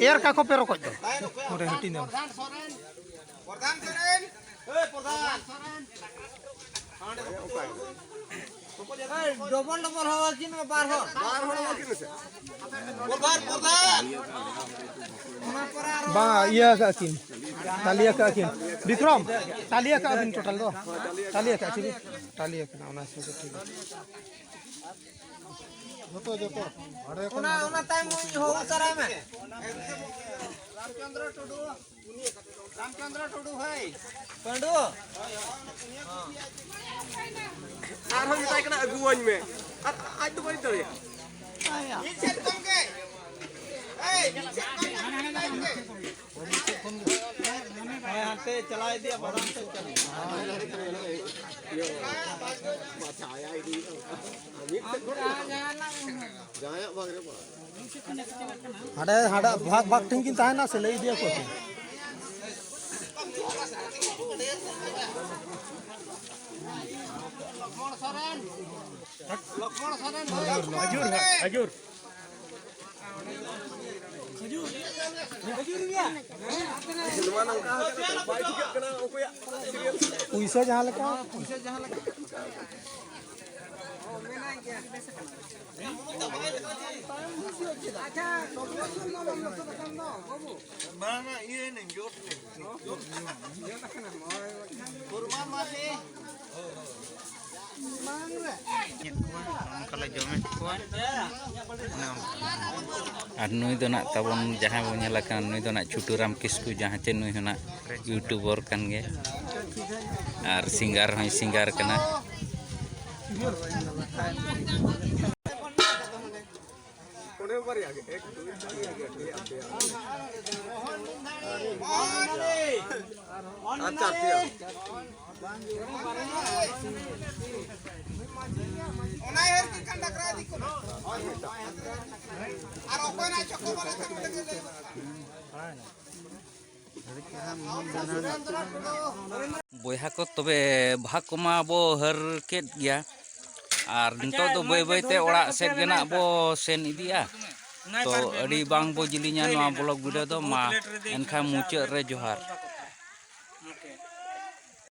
ᱮᱨ ᱠᱟᱠᱚ ᱯᱮ ᱨᱚᱠᱚᱡ ᱫᱚ᱾ ᱱᱚᱰᱮ ᱦᱟᱹᱴᱤᱧ ᱫᱚ᱾ ᱰᱚᱵᱚᱞ ᱰᱚᱵᱚᱞ ᱦᱚᱸ ᱠᱤᱱ ᱵᱟᱨ ᱦᱚᱲ᱾ ᱵᱟᱝ, ᱤᱭᱟᱹ ᱠᱟᱜ ᱠᱤᱱ, ᱛᱟᱹᱞᱤᱭᱟ ᱠᱟᱜ ᱠᱤᱱ᱾ ᱵᱤᱠᱨᱚᱢ, ᱴᱟᱞᱤ ᱟᱠᱟᱜ ᱵᱤᱱ ᱴᱳᱴᱟᱞ ᱫᱚ? ᱴᱟᱞᱤ ᱟᱠᱟᱜ ᱪᱮ ᱵᱤᱱ? ᱴᱟᱞᱤ ᱟᱠᱟᱱᱟ, ᱚᱱᱟ ᱦᱤᱥᱟᱹᱵ ᱛᱮ ᱴᱷᱤᱠ ᱜᱮᱭᱟ᱾ ᱡᱚᱛᱚ, ᱡᱚᱛᱚ᱾ ᱚᱱᱟ, ᱚᱱᱟ ᱛᱟᱭᱚᱢ ᱩᱱᱤ ᱦᱚᱦᱚ ᱛᱚᱨᱟᱭ ᱢᱮ᱾ ᱨᱟᱢᱪᱚᱸᱫᱽᱨᱚ ᱴᱩᱰᱩ᱾ ᱨᱟᱢᱪᱚᱸᱫᱽᱨᱚ ᱴᱩᱰᱩ ᱦᱳᱭ᱾ ᱯᱟᱹᱰᱩ᱾ ᱟᱨᱦᱚᱸ ᱢᱮᱛᱟᱭ ᱠᱟᱱᱟ, "ᱟᱹᱜᱩᱣᱟᱹᱧ ᱢᱮ", ᱟᱨ ᱟᱡ ᱫᱚ ᱵᱟᱭ ᱫᱟᱲᱮᱭᱟᱜᱼᱟ᱾ ᱢᱤᱫ ᱥᱮᱫ ᱠᱷᱚᱱ ᱜᱮ᱾ ᱮᱭ, ᱢᱤᱫ ᱥᱮᱫ ᱠᱷᱚᱱ ᱜᱮ᱾ ᱦᱳᱭ, ᱦᱟᱱᱛᱮ ᱪᱟᱞᱟᱣ ᱤᱫᱤᱭᱟ, ᱵᱟᱫᱟᱢ ᱥᱮᱫ ᱪᱟᱞᱟᱣ᱾ ᱡᱟᱦᱟᱸᱭᱟᱜ ᱵᱷᱟᱜᱽ ᱨᱮ ᱯᱟᱲᱟᱜ᱾ ᱦᱟᱸᱰᱮ, ᱦᱟᱸᱰᱮ ᱵᱷᱟᱜᱽ ᱵᱷᱟᱜᱽ ᱴᱷᱮᱱ ᱠᱤᱱ ᱛᱟᱦᱮᱱᱟ ᱥᱮ ᱞᱟᱹᱭ ᱤᱫᱤᱭᱟᱠᱚ ᱛᱚ? ᱟᱡᱩᱨ, ᱟᱡᱩᱨ᱾ ᱯᱩᱭᱥᱟᱹ ᱡᱟᱦᱟᱸ ᱞᱮᱠᱟ᱾ ᱵᱟᱝᱟ, ᱤᱭᱟᱹᱭ ᱱᱟᱹᱧ, ᱡᱳᱨ ᱛᱮ᱾ ᱯᱩᱨᱢᱟ ᱢᱟᱹᱡᱷᱤ᱾ ᱧᱮᱫ ᱠᱚᱣᱟ, ᱱᱚᱝᱠᱟ ᱞᱮ ᱡᱚᱢᱮᱫ ᱠᱚᱣᱟ᱾ ᱚᱱᱮ ᱚᱱᱠᱟ᱾ ᱟᱨ ᱱᱩᱭ ᱫᱚ ᱱᱟᱜ ᱛᱟᱵᱚᱱ ᱡᱟᱦᱟᱸᱭ ᱵᱚᱱ ᱧᱮᱞ ᱟᱠᱟᱱ, ᱱᱩᱭ ᱫᱚ ᱱᱟᱜ ᱪᱷᱩᱴᱩ ᱨᱟᱢ ᱠᱤᱥᱠᱩ, ᱡᱟᱦᱟᱸ ᱪᱮ ᱱᱩᱭ ᱦᱚᱸ ᱱᱟᱜ ᱭᱩᱴᱩᱵᱚᱨ ᱠᱟᱱ ᱜᱮ, ᱟᱨ ᱥᱤᱝᱜᱟᱨ ᱦᱚᱸᱭ ᱥᱤᱝᱜᱟᱨ ᱠᱟᱱᱟ᱾ ᱚᱸᱰᱮ ᱵᱟᱨᱭᱟ ᱜᱮ, ᱮᱠ, ᱫᱩᱭ, ᱛᱤᱱ, ᱪᱟᱨ, ᱯᱮᱭᱟ, ᱯᱮᱭᱟ᱾ ᱟᱨ ᱪᱟᱨ, ᱯᱮᱭᱟ᱾ ᱚᱱᱟ ᱦᱮᱨ ᱠᱤ ᱠᱟᱱ ᱰᱟᱠᱨᱟ ᱤᱫᱤ ᱠᱚ᱾ ᱟᱨ ᱚᱠᱚᱭ ᱱᱟ ᱪᱚᱠᱚ ᱵᱟᱞᱟ ᱠᱟᱱ ᱛᱮᱜᱮ ᱞᱟᱹᱭ ᱵᱟᱝ᱾ ᱵᱚᱭᱦᱟ ᱠᱚ, ᱛᱚᱵᱮ ᱵᱷᱟᱜᱽ ᱠᱚᱢᱟ ᱵᱚ ᱦᱟᱹᱨ ᱠᱮᱫ ᱜᱮᱭᱟ, ᱟᱨ ᱱᱤᱛᱚᱜ ᱫᱚ ᱵᱟᱹᱭ ᱵᱟᱹᱭ ᱛᱮ ᱚᱲᱟᱜ ᱥᱮᱫ ᱜᱮ ᱱᱟᱜ ᱵᱚ ᱥᱮᱱ ᱤᱫᱤᱜᱼᱟ᱾ ᱛᱚ ᱟᱹᱰᱤ ᱵᱟᱝ ᱵᱚ ᱡᱤᱞᱤᱧᱟ ᱱᱚᱣᱟ ᱵᱞᱚᱜ ᱵᱷᱤᱰᱤᱭᱳ ᱫᱚ᱾ ᱢᱟ ᱮᱱᱠᱷᱟᱱ ᱢᱩᱪᱟᱹᱫ ᱨᱮ ᱡᱚᱦᱟᱨ᱾